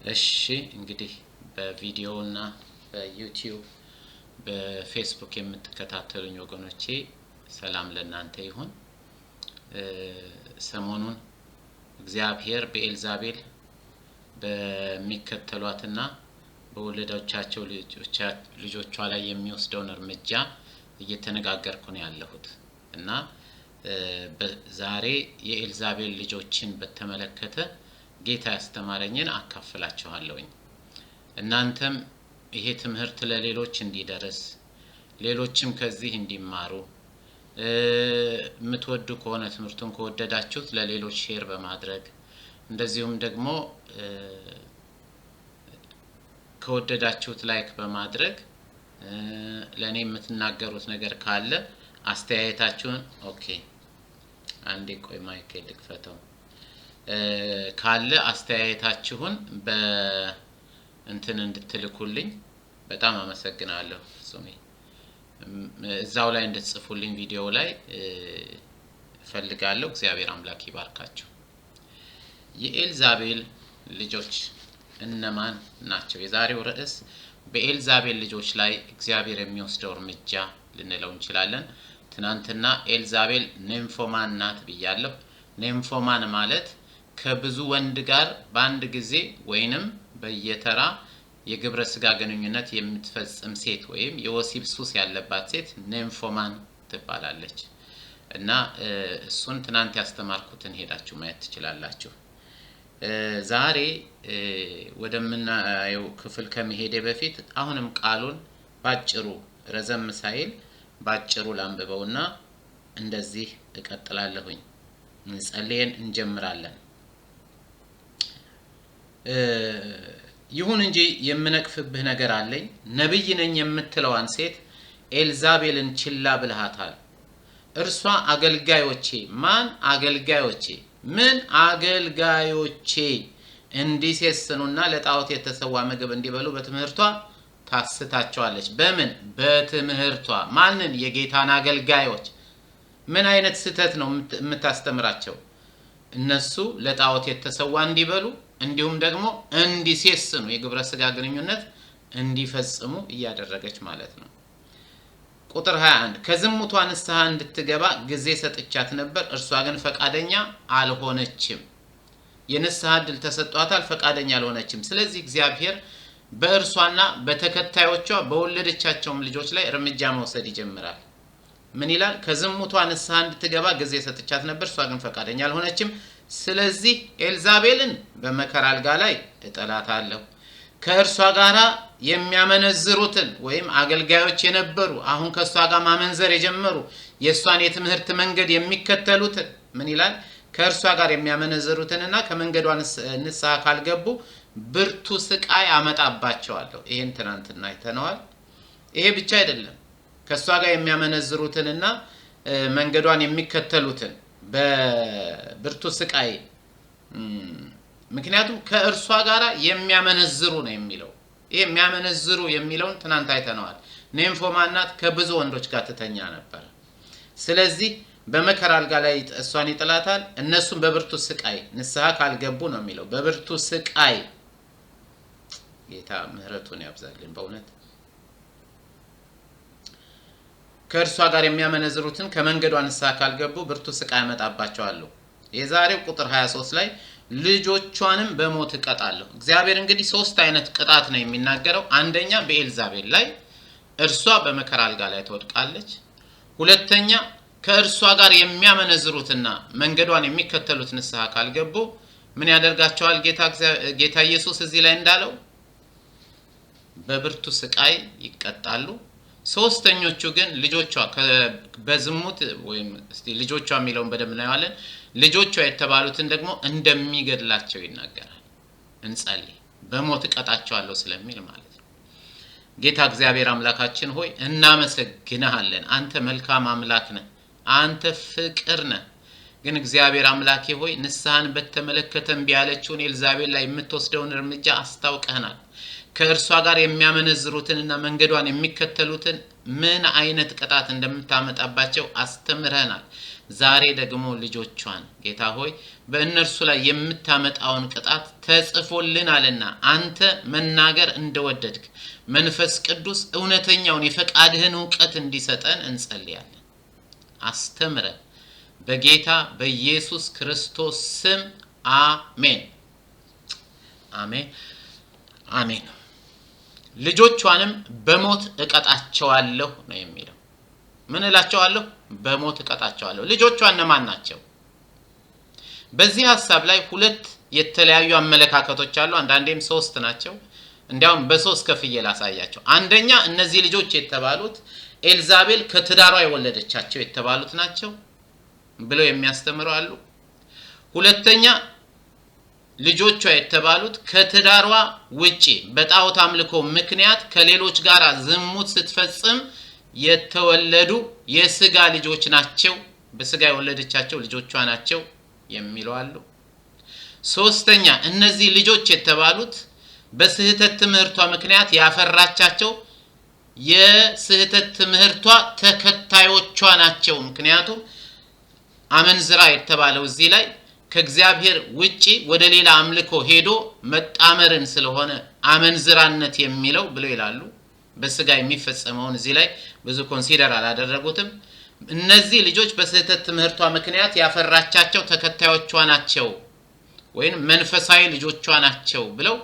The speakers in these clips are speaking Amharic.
እሺ እንግዲህ በቪዲዮ እና በዩቲዩብ በፌስቡክ የምትከታተሉኝ ወገኖቼ ሰላም ለእናንተ ይሁን። ሰሞኑን እግዚአብሔር በኤልዛቤል በሚከተሏትና በወለዶቻቸው ልጆቿ ላይ የሚወስደውን እርምጃ እየተነጋገርኩ ነው ያለሁት እና ዛሬ የኤልዛቤል ልጆችን በተመለከተ ጌታ ያስተማረኝን አካፍላችኋለሁኝ። እናንተም ይሄ ትምህርት ለሌሎች እንዲደርስ፣ ሌሎችም ከዚህ እንዲማሩ የምትወዱ ከሆነ፣ ትምህርቱን ከወደዳችሁት ለሌሎች share በማድረግ፣ እንደዚሁም ደግሞ ከወደዳችሁት like በማድረግ፣ ለእኔ የምትናገሩት ነገር ካለ አስተያየታችሁን፣ okay አንዴ ቆይ mic ልክፈተው፣ ካለ አስተያየታችሁን በእንትን እንድትልኩልኝ በጣም አመሰግናለሁ። ፍጹሜ እዛው ላይ እንድትጽፉልኝ ቪዲዮ ላይ እፈልጋለሁ። እግዚአብሔር አምላክ ይባርካችሁ። የኤልዛቤል ልጆች እነማን ናቸው? የዛሬው ርዕስ በኤልዛቤል ልጆች ላይ እግዚአብሔር የሚወስደው እርምጃ ልንለው እንችላለን። ትናንትና ኤልዛቤል nymphomane ናት ብያለሁ። Nymphomane ማለት ከብዙ ወንድ ጋር በአንድ ጊዜ ወይንም በየተራ የግብረ ስጋ ግንኙነት የምትፈጽም ሴት ወይም የወሲብ ሱስ ያለባት ሴት nymphomane ትባላለች። እና እሱን ትናንት ያስተማርኩትን ሄዳችሁ ማየት ትችላላችሁ። ዛሬ ወደምናየው ክፍል ከመሄዴ በፊት አሁንም ቃሉን ባጭሩ ረዘም ሳይል ባጭሩ ላንብበውና እንደዚህ እቀጥላለሁኝ። ጸልየን እንጀምራለን። ይሁን እንጂ የምነቅፍብህ ነገር አለኝ። ነቢይ ነኝ የምትለዋን ሴት ኤልዛቤልን ችላ ብልሃታል። እርሷ አገልጋዮቼ፣ ማን አገልጋዮቼ? ምን አገልጋዮቼ እንዲሴስኑና ለጣዖት የተሰዋ ምግብ እንዲበሉ በትምህርቷ ታስታቸዋለች። በምን? በትምህርቷ። ማንን? የጌታን አገልጋዮች። ምን አይነት ስህተት ነው የምታስተምራቸው? እነሱ ለጣዖት የተሰዋ እንዲበሉ እንዲሁም ደግሞ እንዲሴስኑ፣ የግብረ ስጋ ግንኙነት እንዲፈጽሙ እያደረገች ማለት ነው። ቁጥር 21፣ ከዝሙቷ ንስሐ እንድትገባ ጊዜ ሰጥቻት ነበር፣ እርሷ ግን ፈቃደኛ አልሆነችም። የንስሐ እድል ተሰጥቷታል፣ ፈቃደኛ አልሆነችም። ስለዚህ እግዚአብሔር በእርሷና በተከታዮቿ በወለደቻቸውም ልጆች ላይ እርምጃ መውሰድ ይጀምራል። ምን ይላል? ከዝሙቷ ንስሐ እንድትገባ ጊዜ ሰጥቻት ነበር፣ እርሷ ግን ፈቃደኛ አልሆነችም። ስለዚህ ኤልዛቤልን በመከራ አልጋ ላይ እጥላታለሁ። ከእርሷ ጋር የሚያመነዝሩትን ወይም አገልጋዮች የነበሩ አሁን ከእሷ ጋር ማመንዘር የጀመሩ፣ የእሷን የትምህርት መንገድ የሚከተሉትን፣ ምን ይላል? ከእርሷ ጋር የሚያመነዝሩትንና ከመንገዷ ንስሐ ካልገቡ ብርቱ ስቃይ አመጣባቸዋለሁ። ይሄን ትናንትና አይተነዋል። ይሄ ብቻ አይደለም። ከእሷ ጋር የሚያመነዝሩትንና መንገዷን የሚከተሉትን በብርቱ ስቃይ፣ ምክንያቱም ከእርሷ ጋር የሚያመነዝሩ ነው የሚለው። ይሄ የሚያመነዝሩ የሚለውን ትናንት አይተነዋል። Nymphomane ናት፣ ከብዙ ወንዶች ጋር ትተኛ ነበር። ስለዚህ በመከራ አልጋ ላይ እሷን ይጥላታል። እነሱም በብርቱ ስቃይ ንስሐ ካልገቡ ነው የሚለው። በብርቱ ስቃይ፣ ጌታ ምሕረቱን ያብዛልን በእውነት። ከእርሷ ጋር የሚያመነዝሩትን ከመንገዷ ንስሐ ካልገቡ ብርቱ ስቃይ ያመጣባቸዋለሁ። የዛሬው ቁጥር 23 ላይ ልጆቿንም በሞት እቀጣለሁ። እግዚአብሔር እንግዲህ ሶስት አይነት ቅጣት ነው የሚናገረው። አንደኛ በኤልዛቤል ላይ እርሷ በመከራ አልጋ ላይ ትወድቃለች። ሁለተኛ ከእርሷ ጋር የሚያመነዝሩትና መንገዷን የሚከተሉት ንስሐ ካልገቡ ምን ያደርጋቸዋል? ጌታ ኢየሱስ እዚህ ላይ እንዳለው በብርቱ ስቃይ ይቀጣሉ። ሶስተኞቹ ግን ልጆቿ በዝሙት ወይም እስቲ ልጆቿ የሚለውን በደንብ እናየዋለን። ልጆቿ የተባሉትን ደግሞ እንደሚገድላቸው ይናገራል። እንጸልይ። በሞት እቀጣቸዋለሁ ስለሚል ማለት ነው። ጌታ እግዚአብሔር አምላካችን ሆይ እናመሰግንሃለን። አንተ መልካም አምላክ ነህ። አንተ ፍቅር ነህ። ግን እግዚአብሔር አምላኬ ሆይ ንስሐን በተመለከተ እምቢ ያለችውን ኤልዛቤል ላይ የምትወስደውን እርምጃ አስታውቀህናል። ከእርሷ ጋር የሚያመነዝሩትንና መንገዷን የሚከተሉትን ምን አይነት ቅጣት እንደምታመጣባቸው አስተምረናል። ዛሬ ደግሞ ልጆቿን ጌታ ሆይ በእነርሱ ላይ የምታመጣውን ቅጣት ተጽፎልናልና አንተ መናገር እንደወደድክ መንፈስ ቅዱስ እውነተኛውን የፈቃድህን እውቀት እንዲሰጠን እንጸልያለን። አስተምረን፣ በጌታ በኢየሱስ ክርስቶስ ስም አሜን። አሜን፣ አሜን። ልጆቿንም በሞት እቀጣቸዋለሁ ነው የሚለው። ምን እላቸዋለሁ? በሞት እቀጣቸዋለሁ። ልጆቿ እነማን ናቸው? በዚህ ሀሳብ ላይ ሁለት የተለያዩ አመለካከቶች አሉ። አንዳንዴም ሶስት ናቸው። እንዲያውም በሶስት ከፍዬ ላሳያቸው። አንደኛ እነዚህ ልጆች የተባሉት ኤልዛቤል ከትዳሯ የወለደቻቸው የተባሉት ናቸው ብለው የሚያስተምሩ አሉ። ሁለተኛ ልጆቿ የተባሉት ከትዳሯ ውጪ በጣዖት አምልኮ ምክንያት ከሌሎች ጋር ዝሙት ስትፈጽም የተወለዱ የስጋ ልጆች ናቸው፣ በስጋ የወለደቻቸው ልጆቿ ናቸው የሚሉ አሉ። ሶስተኛ እነዚህ ልጆች የተባሉት በስህተት ትምህርቷ ምክንያት ያፈራቻቸው የስህተት ትምህርቷ ተከታዮቿ ናቸው። ምክንያቱም አመንዝራ የተባለው እዚህ ላይ ከእግዚአብሔር ውጪ ወደ ሌላ አምልኮ ሄዶ መጣመርን ስለሆነ አመንዝራነት የሚለው ብለው ይላሉ። በስጋ የሚፈጸመውን እዚህ ላይ ብዙ consider አላደረጉትም። እነዚህ ልጆች በስህተት ትምህርቷ ምክንያት ያፈራቻቸው ተከታዮቿ ናቸው ወይም መንፈሳዊ ልጆቿ ናቸው ብለው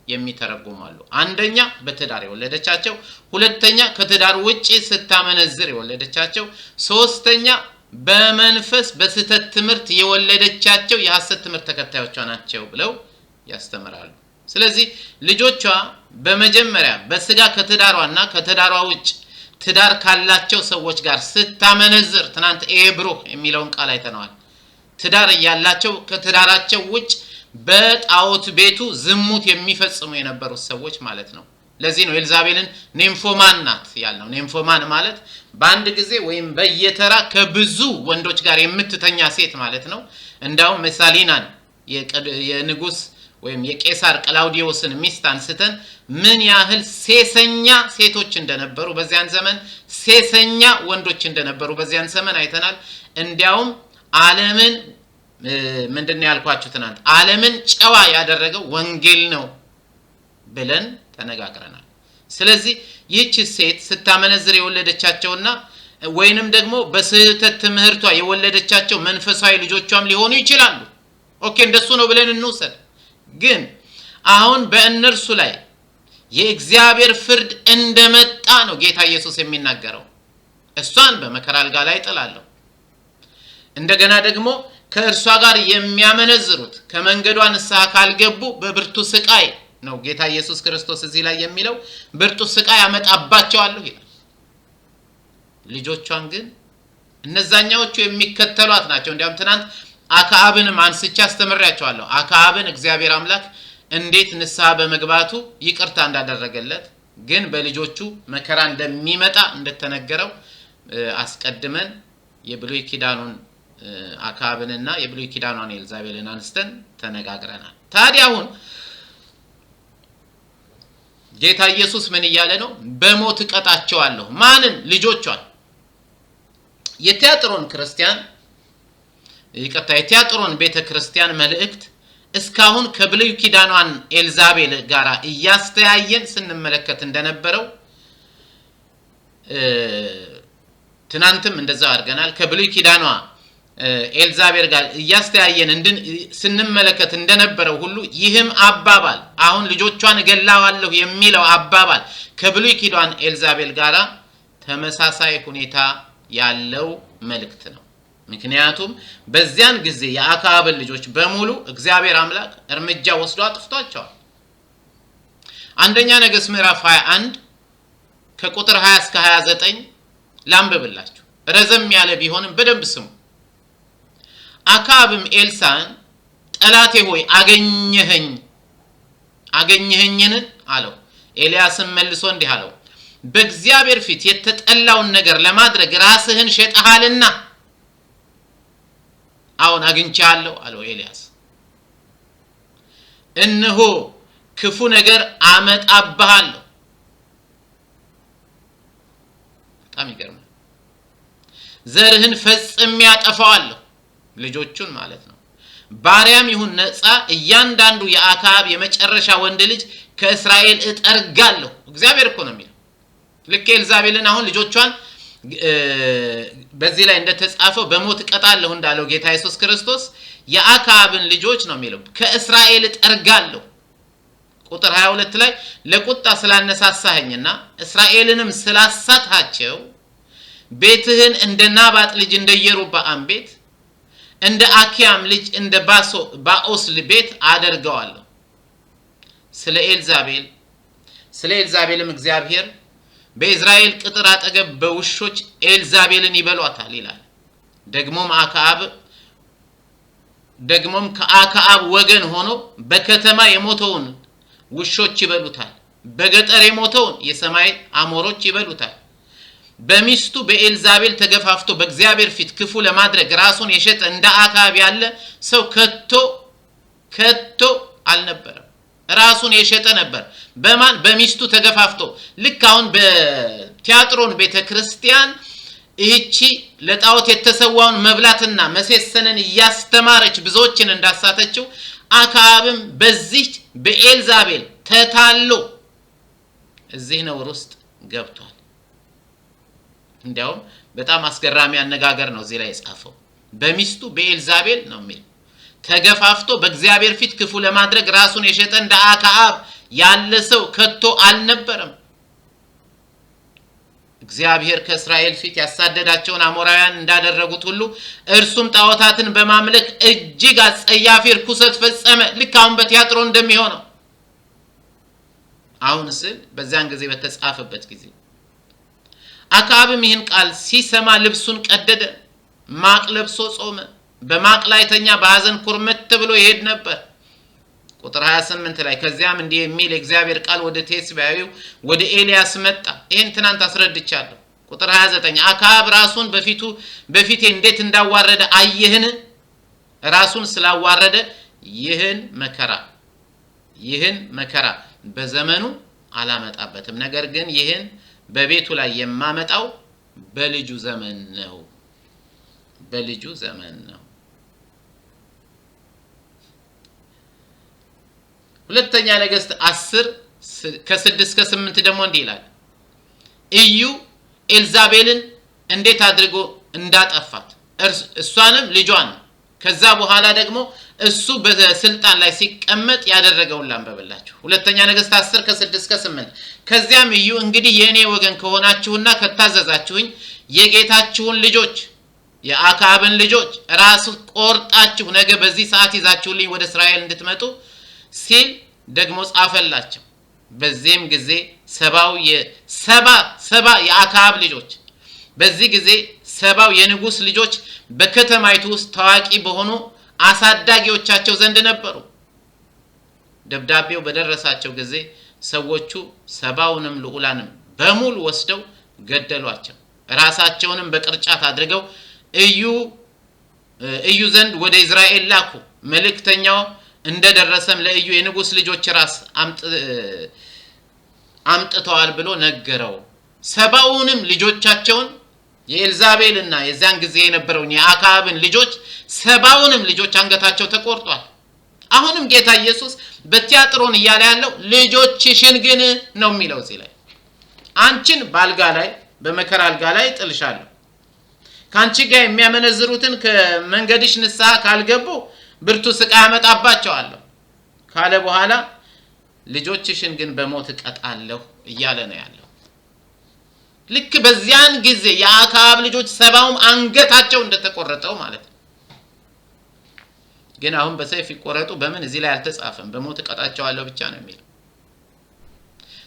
የሚተረጉሙ አሉ። አንደኛ በትዳር የወለደቻቸው፣ ሁለተኛ ከትዳር ውጪ ስታመነዝር የወለደቻቸው፣ ሶስተኛ በመንፈስ በስህተት ትምህርት የወለደቻቸው የሐሰት ትምህርት ተከታዮቿ ናቸው ብለው ያስተምራሉ። ስለዚህ ልጆቿ በመጀመሪያ በስጋ ከትዳሯና ከትዳሯ ውጭ ትዳር ካላቸው ሰዎች ጋር ስታመነዝር፣ ትናንት ኤብሩህ የሚለውን ቃል አይተነዋል። ትዳር እያላቸው ከትዳራቸው ውጭ በጣዖት ቤቱ ዝሙት የሚፈጽሙ የነበሩት ሰዎች ማለት ነው። ለዚህ ነው ኤልዛቤልን ኔምፎማን ናት ያልነው። ኔምፎማን ማለት በአንድ ጊዜ ወይም በየተራ ከብዙ ወንዶች ጋር የምትተኛ ሴት ማለት ነው። እንዳውም መሳሊናን የንጉስ ወይም የቄሳር ቅላውዲዮስን ሚስት አንስተን ምን ያህል ሴሰኛ ሴቶች እንደነበሩ በዚያን ዘመን፣ ሴሰኛ ወንዶች እንደነበሩ በዚያን ዘመን አይተናል። እንዲያውም ዓለምን ምንድን ነው ያልኳችሁ ትናንት፣ ዓለምን ጨዋ ያደረገው ወንጌል ነው ብለን ተነጋግረናል። ስለዚህ ይህች ሴት ስታመነዝር የወለደቻቸውና ወይንም ደግሞ በስህተት ትምህርቷ የወለደቻቸው መንፈሳዊ ልጆቿም ሊሆኑ ይችላሉ። Okay፣ እንደሱ ነው ብለን እንውሰድ። ግን አሁን በእነርሱ ላይ የእግዚአብሔር ፍርድ እንደመጣ ነው ጌታ ኢየሱስ የሚናገረው። እሷን በመከራ አልጋ ላይ እጥላለሁ። እንደገና ደግሞ ከእርሷ ጋር የሚያመነዝሩት ከመንገዷ ንስሐ ካልገቡ በብርቱ ስቃይ ነው ጌታ ኢየሱስ ክርስቶስ እዚህ ላይ የሚለው፣ ብርቱ ስቃይ አመጣባቸዋለሁ ይላል። ልጆቿን ግን እነዛኛዎቹ የሚከተሏት ናቸው። እንዲያውም ትናንት አክዓብንም አንስቼ አስተምሬያቸዋለሁ። አክዓብን እግዚአብሔር አምላክ እንዴት ንስሐ በመግባቱ ይቅርታ እንዳደረገለት ግን በልጆቹ መከራ እንደሚመጣ እንደተነገረው አስቀድመን የብሉይ ኪዳኑን አክዓብንና የብሉይ ኪዳኗን ኤልዛቤልን አንስተን ተነጋግረናል። ታዲያ አሁን ጌታ ኢየሱስ ምን እያለ ነው? በሞት እቀጣቸዋለሁ። ማንን? ልጆቿን። የቲያጥሮን ክርስቲያን ይቅርታ፣ የቲያጥሮን ቤተ ክርስቲያን መልእክት እስካሁን ከብሉይ ኪዳኗን ኤልዛቤል ጋር እያስተያየን ስንመለከት እንደነበረው ትናንትም እንደዛ አድርገናል። ከብሉይ ኪዳኗ ኤልዛቤል ጋር እያስተያየን ስንመለከት እንደነበረው ሁሉ ይህም አባባል አሁን ልጆቿን እገላዋለሁ የሚለው አባባል ከብሉይ ኪዳን ኤልዛቤል ጋር ተመሳሳይ ሁኔታ ያለው መልእክት ነው። ምክንያቱም በዚያን ጊዜ የአክዓብን ልጆች በሙሉ እግዚአብሔር አምላክ እርምጃ ወስዶ አጥፍቷቸዋል። አንደኛ ነገሥት ምዕራፍ 21 ከቁጥር 20 እስከ 29 ላንብብላችሁ። ረዘም ያለ ቢሆንም በደንብ ስሙ። አክዓብም ኤልሳዕን ጠላቴ ሆይ አገኘኸኝን አለው። ኤልያስም መልሶ እንዲህ አለው፣ በእግዚአብሔር ፊት የተጠላውን ነገር ለማድረግ ራስህን ሸጠሃልና አሁን አግኝቼሃለሁ አለው ኤልያስ። እነሆ ክፉ ነገር አመጣብሃለሁ። በጣም ይገርማል። ዘርህን ፈጽሜ አጠፋዋለሁ። ልጆቹን ማለት ነው። ባሪያም ይሁን ነፃ እያንዳንዱ የአክዓብ የመጨረሻ ወንድ ልጅ ከእስራኤል እጠርጋለሁ። እግዚአብሔር እኮ ነው የሚለው። ልክ ኤልዛቤልን አሁን ልጆቿን በዚህ ላይ እንደተጻፈው በሞት እቀጣለሁ እንዳለው ጌታ ኢየሱስ ክርስቶስ የአክዓብን ልጆች ነው የሚለው ከእስራኤል እጠርጋለሁ። ቁጥር 22 ላይ ለቁጣ ስላነሳሳኸኝና እስራኤልንም ስላሳትሃቸው ቤትህን እንደ ናባጥ ልጅ እንደ ኢዮርብዓም ቤት እንደ አኪያም ልጅ እንደ ባኦስ ቤት አደርገዋለሁ። ስለ ኤልዛቤልም እግዚአብሔር በኢዝራኤል ቅጥር አጠገብ በውሾች ኤልዛቤልን ይበሏታል ይላል። ደግሞም ከአክዓብ ወገን ሆኖ በከተማ የሞተውን ውሾች ይበሉታል፣ በገጠር የሞተውን የሰማይ አሞሮች ይበሉታል። በሚስቱ በኤልዛቤል ተገፋፍቶ በእግዚአብሔር ፊት ክፉ ለማድረግ ራሱን የሸጠ እንደ አክዓብ ያለ ሰው ከቶ ከቶ አልነበረም። ራሱን የሸጠ ነበር። በማን? በሚስቱ ተገፋፍቶ። ልክ አሁን በቲያጥሮን ቤተክርስቲያን ይህቺ ለጣዖት የተሰዋውን መብላትና መሴሰንን እያስተማረች ብዙዎችን እንዳሳተችው አክዓብም በዚህ በኤልዛቤል ተታሎ እዚህ ነውር ውስጥ ገብቷል። እንዲያውም በጣም አስገራሚ አነጋገር ነው እዚህ ላይ የጻፈው። በሚስቱ በኤልዛቤል ነው የሚል ተገፋፍቶ በእግዚአብሔር ፊት ክፉ ለማድረግ ራሱን የሸጠ እንደ አክዓብ ያለ ሰው ከቶ አልነበረም። እግዚአብሔር ከእስራኤል ፊት ያሳደዳቸውን አሞራውያን እንዳደረጉት ሁሉ እርሱም ጣዖታትን በማምለክ እጅግ አጸያፊ ርኩሰት ፈጸመ። ልክ አሁን በቲያጥሮ እንደሚሆነው አሁን ስል በዚያን ጊዜ በተጻፈበት ጊዜ አክዓብም ይህን ቃል ሲሰማ ልብሱን ቀደደ፣ ማቅ ለብሶ ጾመ። በማቅ ላይ ተኛ፣ በሐዘን ኩርምት ብሎ ይሄድ ነበር። ቁጥር 28 ላይ ከዚያም እንዲህ የሚል የእግዚአብሔር ቃል ወደ ቴስብያዊው ወደ ኤልያስ መጣ። ይህን ትናንት አስረድቻለሁ። ቁጥር 29 አክዓብ ራሱን በፊቴ እንዴት እንዳዋረደ አየህን? ራሱን ስላዋረደ ይህን መከራ በዘመኑ አላመጣበትም። ነገር ግን ይህን በቤቱ ላይ የማመጣው በልጁ ዘመን ነው። በልጁ ዘመን ነው። ሁለተኛ ነገሥት 10 ከ6 እስከ 8 ደግሞ እንዲህ ይላል። ኢዩ ኤልዛቤልን እንዴት አድርጎ እንዳጠፋት እሷንም ልጇን፣ ከዛ በኋላ ደግሞ እሱ በስልጣን ላይ ሲቀመጥ ያደረገውን ላንበብላችሁ። ሁለተኛ ነገሥት 10 ከ6 እስከ 8 ከዚያም ኢዩ እንግዲህ የእኔ ወገን ከሆናችሁና ከታዘዛችሁኝ የጌታችሁን ልጆች የአክዓብን ልጆች ራስ ቆርጣችሁ ነገ በዚህ ሰዓት ይዛችሁልኝ ወደ እስራኤል እንድትመጡ ሲል ደግሞ ጻፈላቸው። በዚህም ጊዜ ሰባ የአክዓብ ልጆች በዚህ ጊዜ ሰባው የንጉስ ልጆች በከተማይቱ ውስጥ ታዋቂ በሆኑ አሳዳጊዎቻቸው ዘንድ ነበሩ። ደብዳቤው በደረሳቸው ጊዜ ሰዎቹ ሰባውንም ልዑላንም በሙሉ ወስደው ገደሏቸው። ራሳቸውንም በቅርጫት አድርገው ኢዩ ዘንድ ወደ ኢዝራኤል ላኩ። መልእክተኛው እንደደረሰም ለኢዩ የንጉስ ልጆች ራስ አምጥተዋል ብሎ ነገረው። ሰባውንም ልጆቻቸውን የኤልዛቤልና የዚያን ጊዜ የነበረውን የአክዓብን ልጆች ሰባውንም ልጆች አንገታቸው ተቆርጧል። አሁንም ጌታ ኢየሱስ በቲያጥሮን እያለ ያለው ልጆችሽን ግን ነው የሚለው። እዚህ ላይ አንቺን በአልጋ ላይ በመከራ አልጋ ላይ ጥልሻለሁ፣ ካንቺ ጋር የሚያመነዝሩትን ከመንገድሽ ንስሐ ካልገቡ ብርቱ ስቃይ አመጣባቸዋለሁ ካለ በኋላ ልጆችሽን ግን በሞት እቀጣለሁ እያለ ነው ያለው። ልክ በዚያን ጊዜ የአክዓብ ልጆች ሰባውም አንገታቸው እንደተቆረጠው ማለት ነው። ግን አሁን በሰይፍ ይቆረጡ በምን እዚህ ላይ አልተጻፈም። በሞት እቀጣቸዋለሁ ብቻ ነው የሚለው።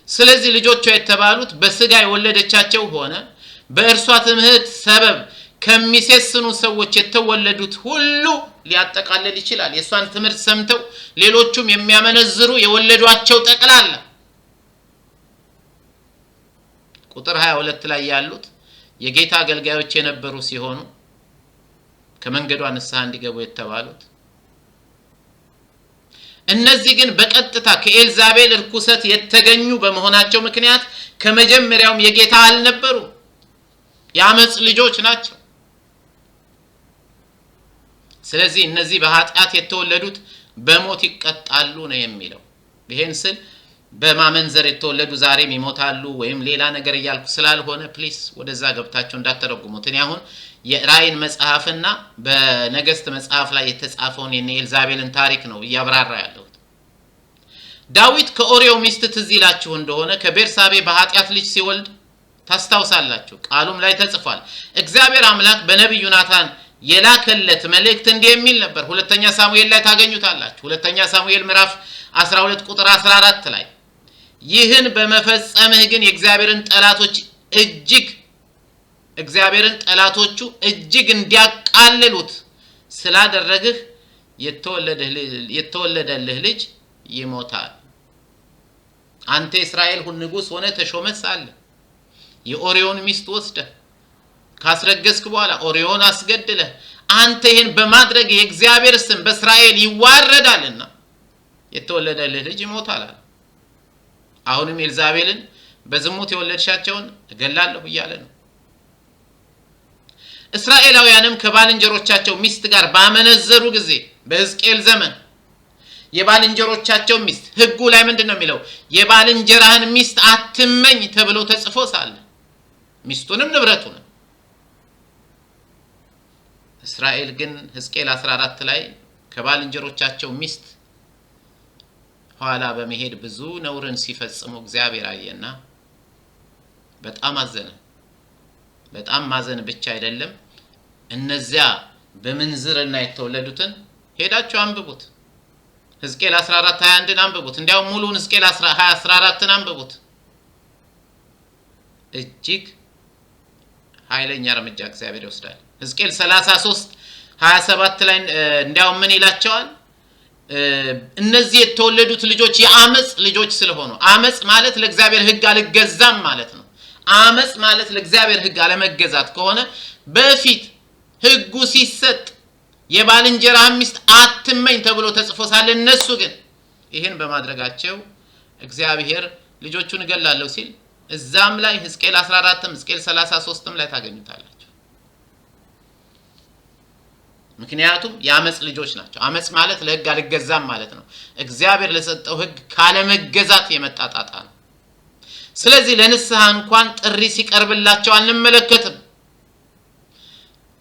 ስለዚህ ልጆቿ የተባሉት በስጋ የወለደቻቸው ሆነ በእርሷ ትምህርት ሰበብ ከሚሴስኑ ሰዎች የተወለዱት ሁሉ ሊያጠቃልል ይችላል። የእሷን ትምህርት ሰምተው ሌሎቹም የሚያመነዝሩ የወለዷቸው ጠቅላላ። ቁጥር 22 ላይ ያሉት የጌታ አገልጋዮች የነበሩ ሲሆኑ ከመንገዷ ንስሐ እንዲገቡ የተባሉት እነዚህ ግን በቀጥታ ከኤልዛቤል እርኩሰት የተገኙ በመሆናቸው ምክንያት ከመጀመሪያውም የጌታ አልነበሩም። የአመፅ ልጆች ናቸው። ስለዚህ እነዚህ በኃጢአት የተወለዱት በሞት ይቀጣሉ ነው የሚለው። ይሄን ስል በማመንዘር የተወለዱ ዛሬም ይሞታሉ ወይም ሌላ ነገር እያልኩ ስላልሆነ please ወደዛ ገብታችሁ እንዳተረጉሙት። እኔ አሁን የራእይን መጽሐፍና በነገስት መጽሐፍ ላይ የተጻፈውን የነ ኤልዛቤልን ታሪክ ነው እያብራራ ያለሁት። ዳዊት ከኦሪዮ ሚስት ትዝ ይላችሁ እንደሆነ ከቤርሳቤ በኃጢአት ልጅ ሲወልድ ታስታውሳላችሁ። ቃሉም ላይ ተጽፏል። እግዚአብሔር አምላክ በነቢዩ ናታን የላከለት መልእክት እንዲህ የሚል ነበር። ሁለተኛ ሳሙኤል ላይ ታገኙታላችሁ። ሁለተኛ ሳሙኤል ምዕራፍ 12 ቁጥር 14 ላይ ይህን በመፈጸምህ ግን የእግዚአብሔርን ጠላቶች እጅግ እግዚአብሔርን ጠላቶቹ እጅግ እንዲያቃልሉት ስላደረግህ የተወለደልህ ልጅ ይሞታል። አንተ የእስራኤል ንጉሥ ሆነ ተሾመህ ሳለ የኦሪዮን ሚስት ወስደህ ካስረገዝክ በኋላ ኦሪዮን አስገድለህ አንተ ይህን በማድረግ የእግዚአብሔር ስም በእስራኤል ይዋረዳልና የተወለደልህ ልጅ ይሞታል አለ። አሁንም ኤልዛቤልን በዝሙት የወለድሻቸውን እገላለሁ እያለ ነው። እስራኤላውያንም ከባልንጀሮቻቸው ሚስት ጋር ባመነዘሩ ጊዜ በሕዝቅኤል ዘመን የባልንጀሮቻቸው ሚስት ሕጉ ላይ ምንድን ነው የሚለው? የባልንጀራህን ሚስት አትመኝ ተብሎ ተጽፎ ሳለ ሚስቱንም ንብረቱንም። እስራኤል ግን ሕዝቅኤል 14 ላይ ከባልንጀሮቻቸው ሚስት ኋላ በመሄድ ብዙ ነውርን ሲፈጽሙ እግዚአብሔር አየና በጣም አዘነ። በጣም ማዘን ብቻ አይደለም፣ እነዚያ በምንዝርና የተወለዱትን ሄዳችሁ አንብቡት። ሕዝቅኤል 14 21ን አንብቡት። እንዲያውም ሙሉውን ሕዝቅኤል 14ን አንብቡት። እጅግ ኃይለኛ እርምጃ እግዚአብሔር ይወስዳል። ሕዝቅኤል 33 27 ላይ እንዲያውም ምን ይላቸዋል? እነዚህ የተወለዱት ልጆች የአመፅ ልጆች ስለሆኑ፣ አመፅ ማለት ለእግዚአብሔር ሕግ አልገዛም ማለት ነው። አመፅ ማለት ለእግዚአብሔር ሕግ አለመገዛት ከሆነ በፊት ሕጉ ሲሰጥ የባልንጀራህን ሚስት አትመኝ ተብሎ ተጽፎ ሳለ እነሱ ግን ይህን በማድረጋቸው እግዚአብሔር ልጆቹን እገላለሁ ሲል እዛም ላይ ሕዝቅኤል 14ም ሕዝቅኤል 33ም ላይ ታገኙታላችሁ። ምክንያቱም የአመፅ ልጆች ናቸው። አመፅ ማለት ለሕግ አልገዛም ማለት ነው። እግዚአብሔር ለሰጠው ሕግ ካለመገዛት የመጣ ጣጣ ነው። ስለዚህ ለንስሐ እንኳን ጥሪ ሲቀርብላቸው አንመለከትም።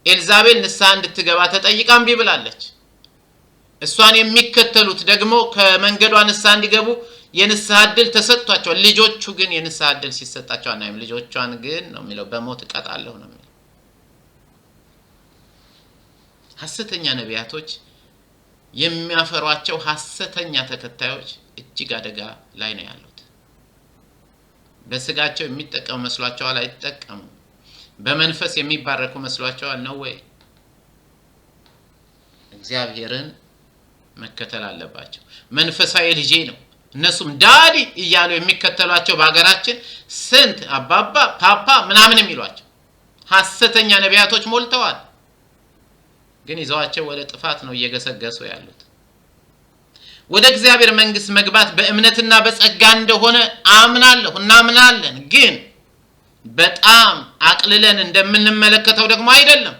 ኤልዛቤል ንስሐ እንድትገባ ተጠይቃ እምቢ ብላለች። እሷን የሚከተሉት ደግሞ ከመንገዷ ንስሐ እንዲገቡ የንስሐ እድል ተሰጥቷቸዋል። ልጆቹ ግን የንስሐ እድል ሲሰጣቸው አናይም። ልጆቿን ግን ነው የሚለው በሞት እቀጣለሁ ነው የሚለው። ሐሰተኛ ነቢያቶች የሚያፈሯቸው ሐሰተኛ ተከታዮች እጅግ አደጋ ላይ ነው ያሉት። በስጋቸው የሚጠቀሙ መስሏቸዋል፣ አይጠቀሙም። በመንፈስ የሚባረኩ መስሏቸዋል፣ ነው ወይ? እግዚአብሔርን መከተል አለባቸው። መንፈሳዊ ልጄ ነው እነሱም daddy እያሉ የሚከተሏቸው በሀገራችን ስንት አባባ ፓፓ ምናምን የሚሏቸው ሐሰተኛ ነቢያቶች ሞልተዋል። ግን ይዘዋቸው ወደ ጥፋት ነው እየገሰገሱ ያሉት። ወደ እግዚአብሔር መንግስት መግባት በእምነትና በጸጋ እንደሆነ አምናለሁ፣ እናምናለን። ግን በጣም አቅልለን እንደምንመለከተው ደግሞ አይደለም።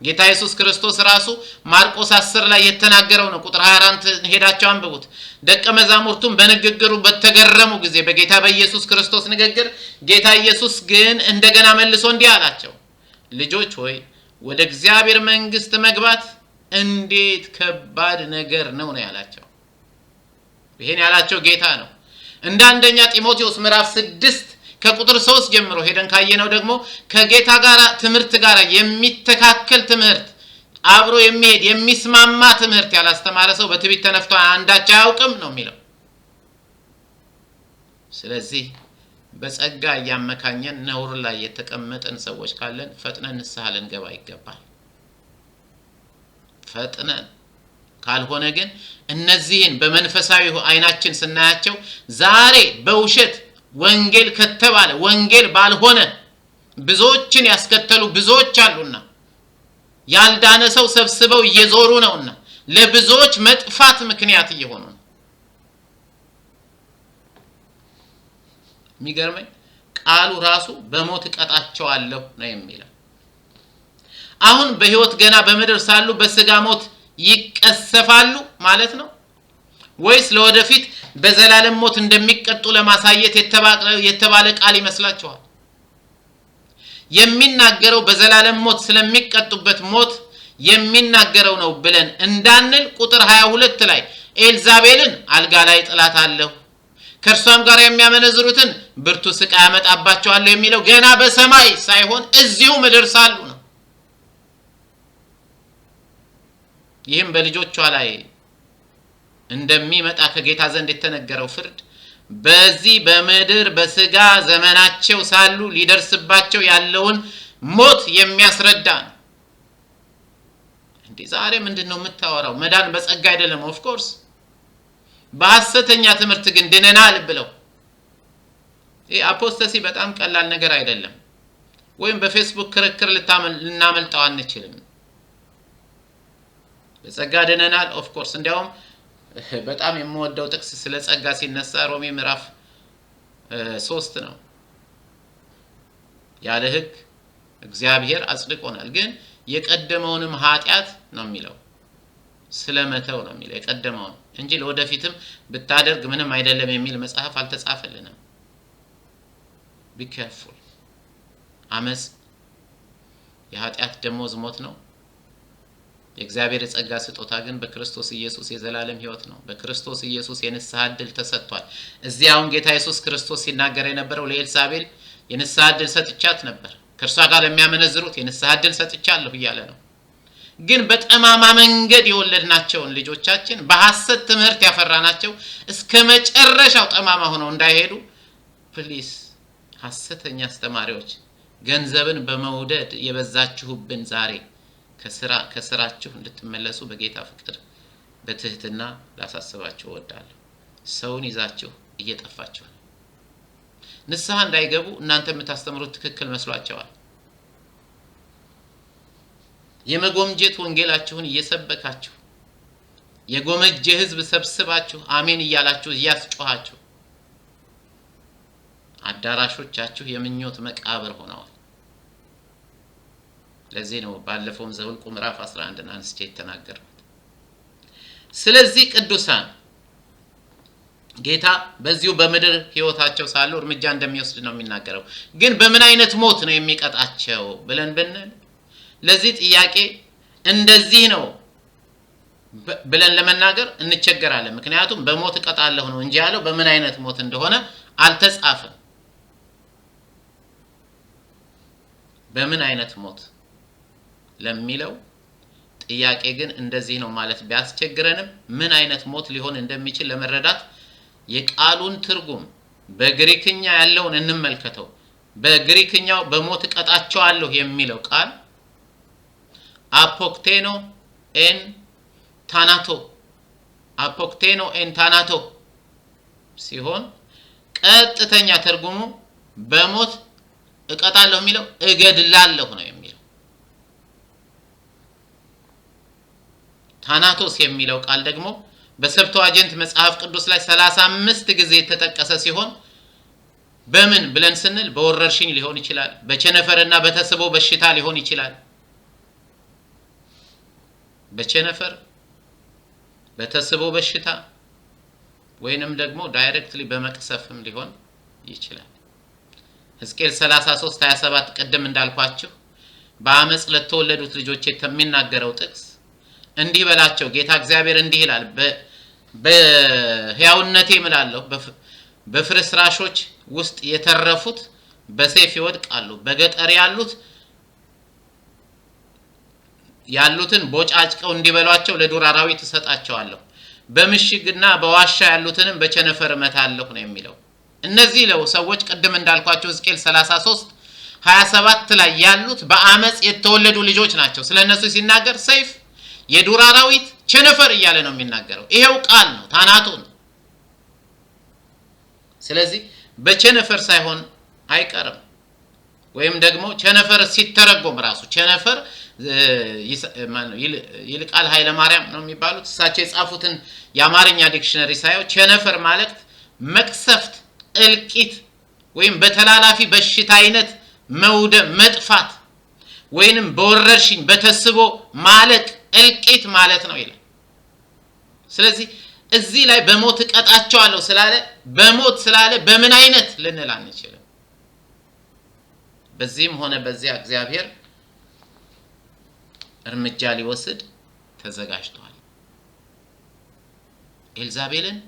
ጌታ ኢየሱስ ክርስቶስ ራሱ ማርቆስ 10 ላይ የተናገረው ነው። ቁጥር 24 ሄዳቸው አንብቡት። ደቀ መዛሙርቱም በንግግሩ በተገረሙ ጊዜ በጌታ በኢየሱስ ክርስቶስ ንግግር ጌታ ኢየሱስ ግን እንደገና መልሶ እንዲህ አላቸው፣ ልጆች ሆይ ወደ እግዚአብሔር መንግስት መግባት እንዴት ከባድ ነገር ነው ነው ያላቸው። ይሄን ያላቸው ጌታ ነው። እንደ አንደኛ ጢሞቴዎስ ምዕራፍ 6 ከቁጥር 3 ጀምሮ ሄደን ካየነው ደግሞ ከጌታ ጋር ትምህርት ጋር የሚተካከል ትምህርት አብሮ የሚሄድ የሚስማማ ትምህርት ያላስተማረ ሰው በትዕቢት ተነፍቶ አንዳች አያውቅም ነው የሚለው። ስለዚህ በጸጋ እያመካኘን ነውር ላይ የተቀመጠን ሰዎች ካለን ፈጥነን ንስሐ ልንገባ ይገባል። ፈጥነን ካልሆነ ግን እነዚህን በመንፈሳዊ አይናችን ስናያቸው ዛሬ በውሸት ወንጌል ከተባለ ወንጌል ባልሆነ ብዙዎችን ያስከተሉ ብዙዎች አሉና ያልዳነ ሰው ሰብስበው እየዞሩ ነውና ለብዙዎች መጥፋት ምክንያት እየሆኑ ነው። የሚገርመኝ ቃሉ ራሱ በሞት እቀጣቸዋለሁ ነው የሚለው። አሁን በሕይወት ገና በምድር ሳሉ በስጋ ሞት ይቀሰፋሉ ማለት ነው ወይስ ለወደፊት በዘላለም ሞት እንደሚቀጡ ለማሳየት የተባለ ቃል ይመስላችኋል? የሚናገረው በዘላለም ሞት ስለሚቀጡበት ሞት የሚናገረው ነው ብለን እንዳንል ቁጥር 22 ላይ ኤልዛቤልን አልጋ ላይ ጥላታለሁ፣ ከእርሷም ጋር የሚያመነዝሩትን ብርቱ ስቃይ ያመጣባቸዋለሁ የሚለው ገና በሰማይ ሳይሆን እዚሁ ምድር ሳሉ ነው። ይህም በልጆቿ ላይ እንደሚመጣ ከጌታ ዘንድ የተነገረው ፍርድ በዚህ በምድር በስጋ ዘመናቸው ሳሉ ሊደርስባቸው ያለውን ሞት የሚያስረዳ ነው። እንዴ ዛሬ ምንድን ነው የምታወራው? መዳን በጸጋ አይደለም። Of course በሐሰተኛ ትምህርት ግን ድነናል ብለው ይህ apostasy በጣም ቀላል ነገር አይደለም። ወይም በፌስቡክ ክርክር ልናመልጠው አንችልም። በጸጋ ድነናል። Of course እንዲያውም በጣም የምወደው ጥቅስ ስለ ጸጋ ሲነሳ ሮሜ ምዕራፍ 3 ነው። ያለ ሕግ እግዚአብሔር አጽድቆናል፣ ግን የቀደመውንም ኃጢአት ነው የሚለው ስለመተው ነው የሚለው የቀደመውን እንጂ ለወደፊትም ብታደርግ ምንም አይደለም የሚል መጽሐፍ አልተጻፈልንም። Be careful። አመፅ የኃጢአት ደሞዝ ሞት ነው። የእግዚአብሔር የጸጋ ስጦታ ግን በክርስቶስ ኢየሱስ የዘላለም ሕይወት ነው። በክርስቶስ ኢየሱስ የንስሐ ዕድል ተሰጥቷል። እዚህ አሁን ጌታ ኢየሱስ ክርስቶስ ሲናገር የነበረው ለኤልሳቤል የንስሐ ዕድል ሰጥቻት ነበር፣ ከእርሷ ጋር ለሚያመነዝሩት የንስሐ ዕድል ሰጥቻለሁ እያለ ነው። ግን በጠማማ መንገድ የወለድናቸውን ልጆቻችን በሐሰት ትምህርት ያፈራናቸው እስከ መጨረሻው ጠማማ ሆነው እንዳይሄዱ please፣ ሐሰተኛ አስተማሪዎች ገንዘብን በመውደድ የበዛችሁብን ዛሬ ከስራችሁ እንድትመለሱ በጌታ ፍቅር በትህትና ላሳስባችሁ እወዳለሁ። ሰውን ይዛችሁ እየጠፋችሁ ነው። ንስሐ እንዳይገቡ እናንተ የምታስተምሩት ትክክል መስሏቸዋል። የመጎምጀት ወንጌላችሁን እየሰበካችሁ የጎመጀ ሕዝብ ሰብስባችሁ አሜን እያላችሁ እያስጮኻችሁ አዳራሾቻችሁ የምኞት መቃብር ሆነዋል። ለዚህ ነው ባለፈውም ዘኍልቍ ምዕራፍ 11 አንስቼ የተናገርኩት። ስለዚህ ቅዱሳን ጌታ በዚሁ በምድር ሕይወታቸው ሳሉ እርምጃ እንደሚወስድ ነው የሚናገረው። ግን በምን አይነት ሞት ነው የሚቀጣቸው ብለን ብንል ለዚህ ጥያቄ እንደዚህ ነው ብለን ለመናገር እንቸገራለን። ምክንያቱም በሞት እቀጣለሁ ነው እንጂ ያለው በምን አይነት ሞት እንደሆነ አልተጻፈም። በምን አይነት ሞት ለሚለው ጥያቄ ግን እንደዚህ ነው ማለት ቢያስቸግረንም ምን አይነት ሞት ሊሆን እንደሚችል ለመረዳት የቃሉን ትርጉም በግሪክኛ ያለውን እንመልከተው። በግሪክኛው በሞት እቀጣቸዋለሁ የሚለው ቃል አፖክቴኖ ኤን ታናቶ፣ አፖክቴኖ ኤን ታናቶ ሲሆን ቀጥተኛ ትርጉሙ በሞት እቀጣለሁ የሚለው እገድላለሁ ነው የሚለው። ታናቶስ የሚለው ቃል ደግሞ በ Septuagint መጽሐፍ ቅዱስ ላይ 35 ጊዜ የተጠቀሰ ሲሆን በምን ብለን ስንል በወረርሽኝ ሊሆን ይችላል፣ በቸነፈርና በተስቦ በሽታ ሊሆን ይችላል። በቸነፈር፣ በተስቦ በሽታ ወይንም ደግሞ directly በመቅሰፍም ሊሆን ይችላል። ሕዝቅኤል 33:27 ቅድም እንዳልኳችሁ በአመፅ ለተወለዱት ልጆች የሚናገረው ጥቅስ እንዲህ በላቸው፣ ጌታ እግዚአብሔር እንዲህ ይላል፣ በሕያውነቴ እምላለሁ በፍርስራሾች ውስጥ የተረፉት በሰይፍ ይወድቃሉ፣ በገጠር ያሉትን ቦጫጭቀው እንዲበሏቸው ለዱር አራዊት እሰጣቸዋለሁ፣ በምሽግና በዋሻ ያሉትንም በቸነፈር እመታለሁ ነው የሚለው። እነዚህ ለው ሰዎች ቅድም እንዳልኳቸው ሕዝቅኤል 33:27 ላይ ያሉት በአመፅ የተወለዱ ልጆች ናቸው። ስለ እነሱ ሲናገር ሰይፍ፣ የዱር አራዊት፣ ቸነፈር እያለ ነው የሚናገረው። ይሄው ቃል ነው፣ ታናቶ ነው። ስለዚህ በቸነፈር ሳይሆን አይቀርም። ወይም ደግሞ ቸነፈር ሲተረጎም ራሱ ቸነፈር ይልቃል ኃይለ ማርያም ነው የሚባሉት እሳቸው የጻፉትን የአማርኛ dictionary ሳየው ቸነፈር ማለት መቅሰፍት፣ እልቂት ወይም በተላላፊ በሽታ አይነት መውደም፣ መጥፋት፣ ወይንም በወረርሽኝ በተስቦ ማለቅ እልቂት ማለት ነው ይላል። ስለዚህ እዚህ ላይ በሞት እቀጣቸዋለሁ ስላለ፣ በሞት ስላለ በምን አይነት ልንል አንችልም። በዚህም ሆነ በዚያ እግዚአብሔር እርምጃ ሊወስድ ተዘጋጅቷል። ኤልዛቤልን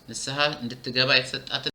ንስሐ እንድትገባ የተሰጣትን